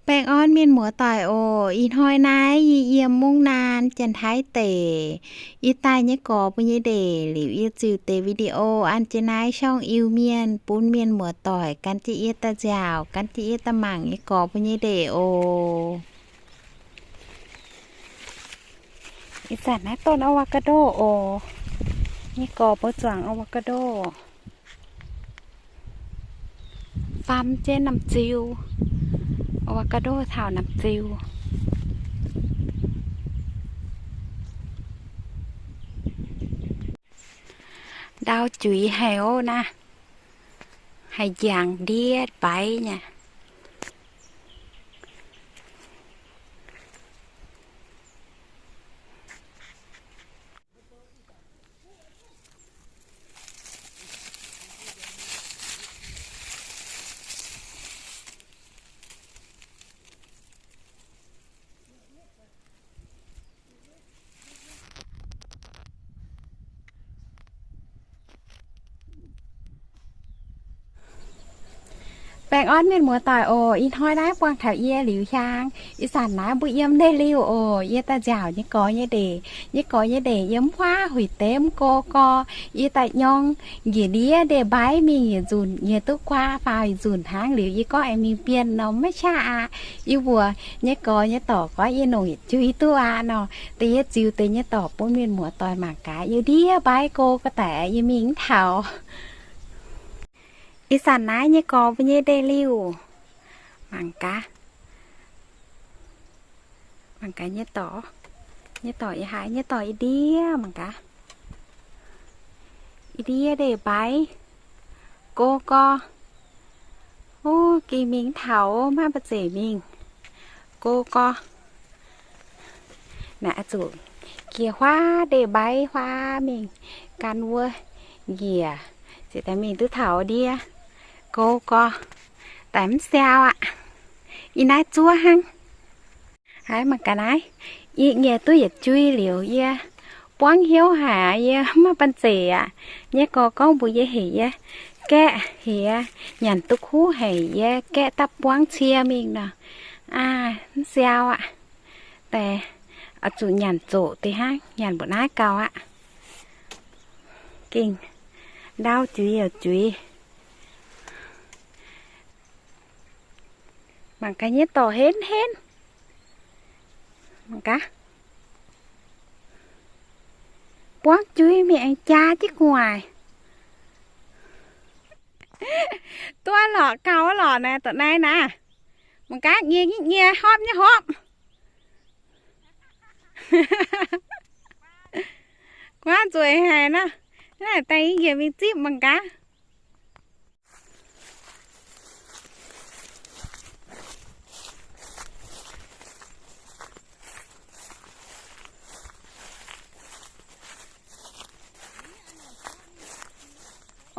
Baengh orn mienh muoz-doic oc. Ih hnoi naaiv yie yiem Mungv Naan, Janx-Taiv deic. Yie daaih nyei gorx mbuo nyei ndeic liuz, yie ziux deix video an jienv naaiv ช่อง Iu-Mienh bun mienh muoz-doic gan jienv yie daaih nziaauc, gan jienv yie daaih mangc nyei gorx mbuo nyei ndeic oc. Ih zanc naaiv donv อะโวคาโด oc. Nyei gorx mbuo zuangx อะโวคาโด faam jienv namx ziu. อะโวคาโด taux namx ziu. Ndau juiz haic oc naaiv. Haiz njangc ndiev mbaiv nyei. Baengh orn mienh muoz-doic oc. Ih hnoi naaiv buangh taux yie Liuz Hiaang. Ih zanc naaiv mbuo yiem Nei Liuh oc. Yie daaih nziaauc nyei gorx nyei ndeic. Nyei gorx nyei ndeic yiem huaav huic deix mv go gorx. Yie daaih nyorng njiec ndiev ndeic-mbaiv mingh yietc nzunc, yie duqv guaa faaux yietc nzunc hnangv. Liuz yie gorngv aengx mingh bienh nor maiv qaqv aqv. Yie mbuox nyei gorx nyei dorc gorngv yie longc yietc juiz duqv aqv nor. Deix yie ziux deix nyei dorc bun mienh muoz-doic mangc gaax. Yie ndiev mbaiv go ga'daic yie mingh mv taux. Ih zanc naaiv nyei gorx mbuo nyei ndeic liuh. Mangc gaax. Mangc gaax nyei dorc. Nyei dorc yie haiz nyei dorc yie ndiev mangc gaax. Yie ndiev ndeic-mbaiv. Go gorx. Ov, ging mingh taux maiv ba'zeic mingh. Go gorx. Naaiv zuqc jiex huaav ndeic-mbaiv huaav mingh gan wuov njiec, ziouc daaih mingh duqv taux ndiev. Go gorx. Daaih mv siau aqv. Ih naaiv zuov hnangv. Haiz mangc gaax naaiv, yie nyiec duqv yietc jui liuz yie buangv hnyouv haic, yie maiv banh zeic aqv. Nyei gorx gorngv mbuox yie heuc yie gaeqv, heuc yie nyanc duqv kuv haic, yie gaeqv daaih buangv cie mingh nor. Aa, mv siau aqv. Daaih oix zuqc nyanc zoqc deix hnangv, nyanc mbuoqc naaiv gauh aqv. Gengh ndau juiz yaac juiz. Mangc gaax nyei dorc henv henv. Mangc gaax. Buangv juiz mingh aengx jaa jienv gu'nguaaic. Duqv lorqc, gauh lorqc naaiv, dorc naaiv naaiv. Mangc gaax, nyie nyei nyie, hopv nyei hopv. Guaav nzueic haic nor. Naaiv daaih yie njiec mingh zipv mangc gaax.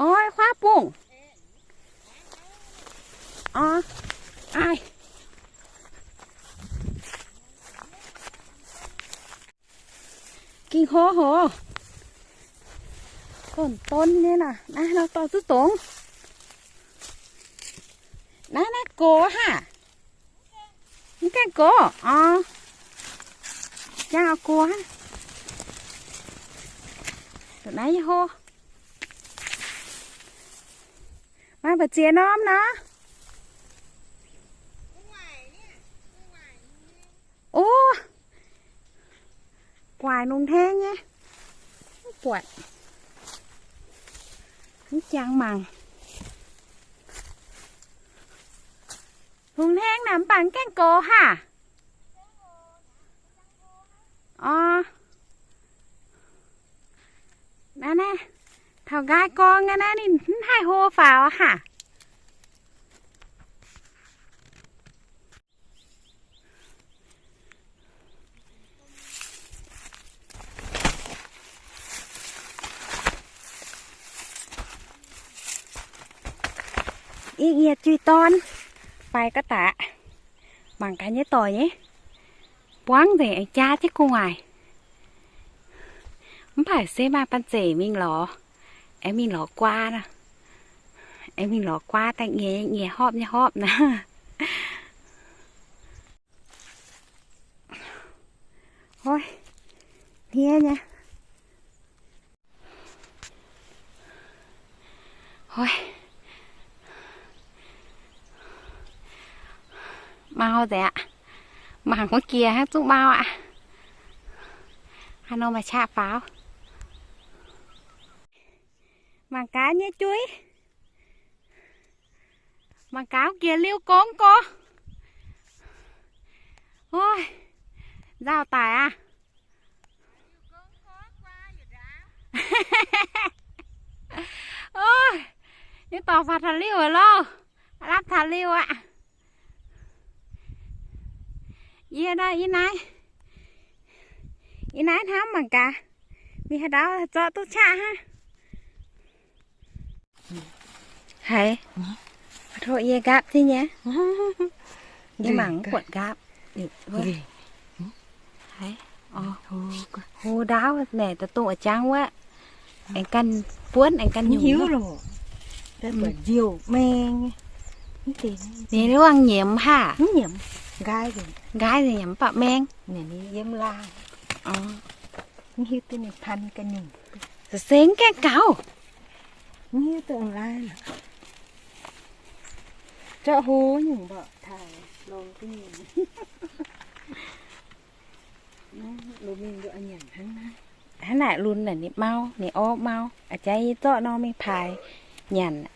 Oi, huaav bungh. Ov, aaih. Ging hlo hoc. Donv-donv nyei naaiv, naaiv nor dorh duqv dongz. Naaiv, naaiv gox haav. Mv gaengh gox, ov. Jangv gox haav. Naaiv yie hlo. Maaih mbu'ziex norm nor. Ov, guaax lungh hnangv nyei. Mv buatc. Mv jangx mangc. Lungh hnangv naaic mv baac mv gaengh gox haav. Ov. Naaiv, naaiv, taux nqaai gorngv naaiv, naaiv ninh mv haih hlo faaux haav. Ih nyiec juih dorn faix ga'daqc, mangc gaax nyei dorc nyei, buangv nzengc aengx jaa jienv gu'nguaaic. Mv baac se maaih banh zeic mingh lorz, aengx mingh lorz guaa nor, aengx mingh lorz guaa daaih nyiec, nyiec hopv nyei hopv nor. Oi, hniev nyei. Oi. Mau nzengc aqv. Mangc wuov jiex hnangv zungv mau aqv. Haaix nor maaih qaqv faaux. Mangc gaax nyei juiv. Mangc gaax jiex liuz gong gorx. Oi, nzauh daic aqv. Oi, yie dorh faaux taux liuh loh. Lapv taux liuh aqv. Yie nor, yie naaiv, yie naaiv hnamv mangc gaax, mingh haaix ndau zorqv duqv qaqv hnangv. Haiz, tov yie nqaapv jienv nyei. Yie mangc mv buatc nqaapv. Haiz, hlo ndaauv naaic daaih dongh a'jangv wuov, aengx ganh buonv aengx ganh nyungc. Hiuv loh, nziouc mengh. Ninh luangh nyiemz haac. Nqaai nqaai nziouc mv baac mengh. Yiem laangh. Mv hiuv duqv ninh pan ganh nyungc. Seng gaengh gaux. Mv hiuv duqv lai lorqc. Zorqv hlo nyungc mborqc taaih longx duqv nyungc. Hnangv naaic lunx naaic ninh mau, ninh orv mau. A'jang yie zorqv nor mingh paaix nyanc.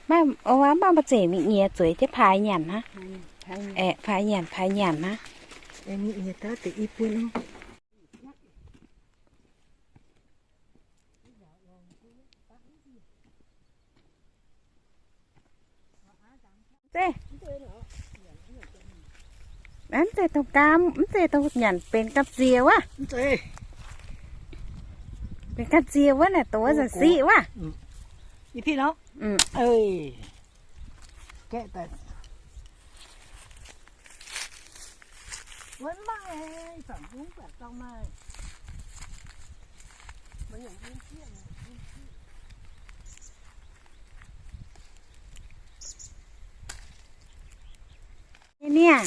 Maiv, o, maiv maaih zengc mingh nyiex zueiz jienv paaix nyanc hnangv. Aeqv, paaix nyanc, paaix nyanc hnangv. Mv zeiz dongh gaam, mv zeiz dongh nyanc benx gamh ziex wuov. Benx gamh ziex wuov naaic, dongh wuov nzanc siqv wuov. Niaa,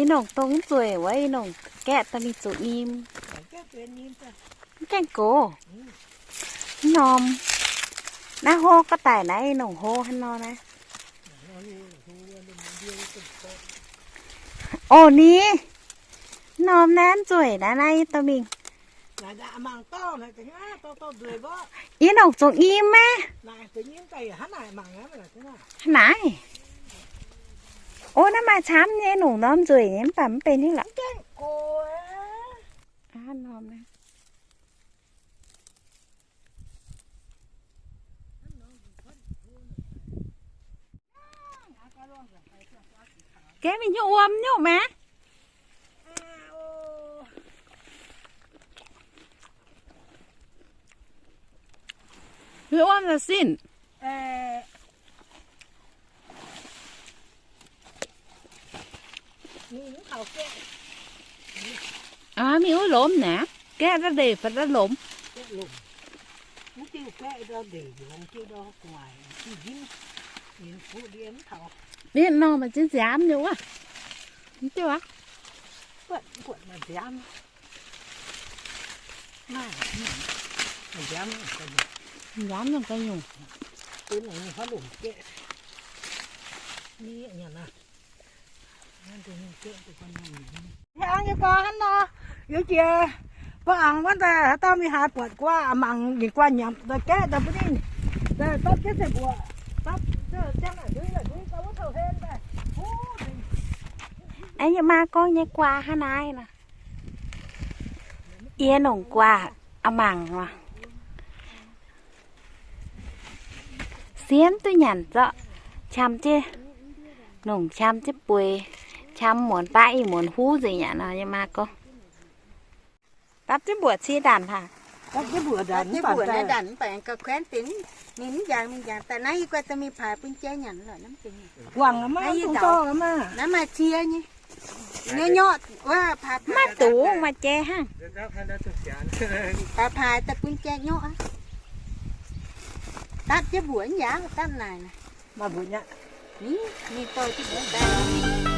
ih nongc dongh mv zueiz wuov, ih nongc gaeqv daaih mingh zuqc nyim. Mv gaengh gox. Mv norm. Naaiv hlo ga'daic naaiv, ih nongc hlo hnangv nor naaiv. Orv, ni, mv norm naaiv mv zueiz naaiv, naaiv yie dorh mingh. Yie nongc zungh nyim maiv? Naaiv. Orv, naaiv maaih camv nyei, nongc norm nzueic nyei mv baac mv benx hingv lorqc. Gaeqv mingh nyungc wuom nyungc maiv? Mingh wuom la'sinh. Mingh wuov lomz naaic, gaeqv daaih ndeic fai daaih lomz. Ninh nor maaih ziex nziaamv nyei wuov. Mv diuh aqv. Nziaamv nyungc ga'nyungc. Hnangv yie gorngv hnangv nor, yie jiex ba'angx wuov daaih haaix dauh mingh haaix buatc guaav, mangc ninh guaav nyanc daaih gaeqv daaih bun ninh dapv jienv zeiv mbuoqc, dapv jienv wuov taux hlen daaih. Yie maa gorngv nyei guaav hnangv naaiv nor. Yie nongc guaav a'mangc oc. Siemv duqv nyanc zorqv, qam jienv, nongc qam jienv bueix, qam muonz baav i muonz huv nzengc yaac nor, yie maa gorngv. Dapv jienv mbuoqc cie ndanc haic. Dapv jienv mbuoqc ndanc mv baac ga'kuaenv dingc, ninh mv njangx, ninh njangx daaih naaiv yie guai daaih mingh paaix bun jai nyanc lorqc. Guangc naaiv maaih cie nyei. Maiv dungx maaih jai hnangv. Paaix paaix daaih bun jai nyorqv aqv. Dapv jienv mbuoqc yaac dapv naaic. Mingh dorh jienv mbuoqc daaih.